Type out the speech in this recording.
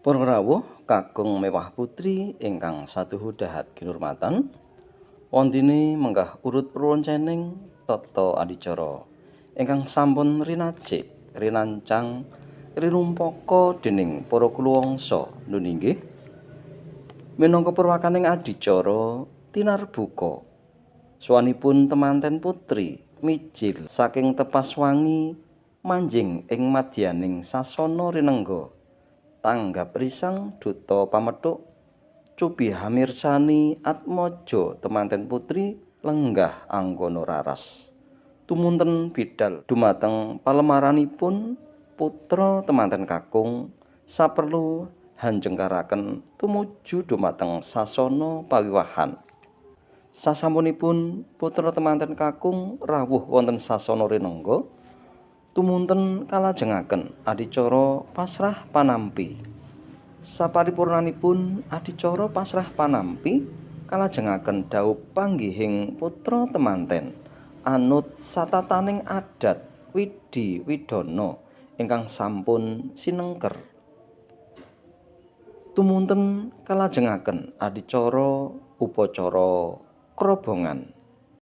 Para rawuh kakung mewah putri ingkang satuhu dahat kinurmatan, wondene menggah urut roncening tata adicara ingkang sampun rinacik, rinancang, rinumpaka dening para kuluwangsa nuninggih. Minangka purwakaning adicara tinarbuka, suwanipun temanten putri mijil saking tepas wangi manjing ing madyaning sasana rinengga. Tanggap risang duta pamethuk cubi hamirsani atmaja temanten putri lenggah anggana raras. Tumunten bidal dumateng palemaranipun putra temanten kakung saperlu hanjengkaraken tumuju dumateng sasana pawiwahan. Sasampunipun putra temanten kakung rawuh wonten sasana rinengga, tumunten kalajengaken adicara pasrah panampi. Saparipurnanipun adicara pasrah panampi kalajengaken dhaup panggihing putra temanten anut satataning adat widhi widana ingkang sampun sinengker. Tumunten kalajengaken adicara upacara krobongan.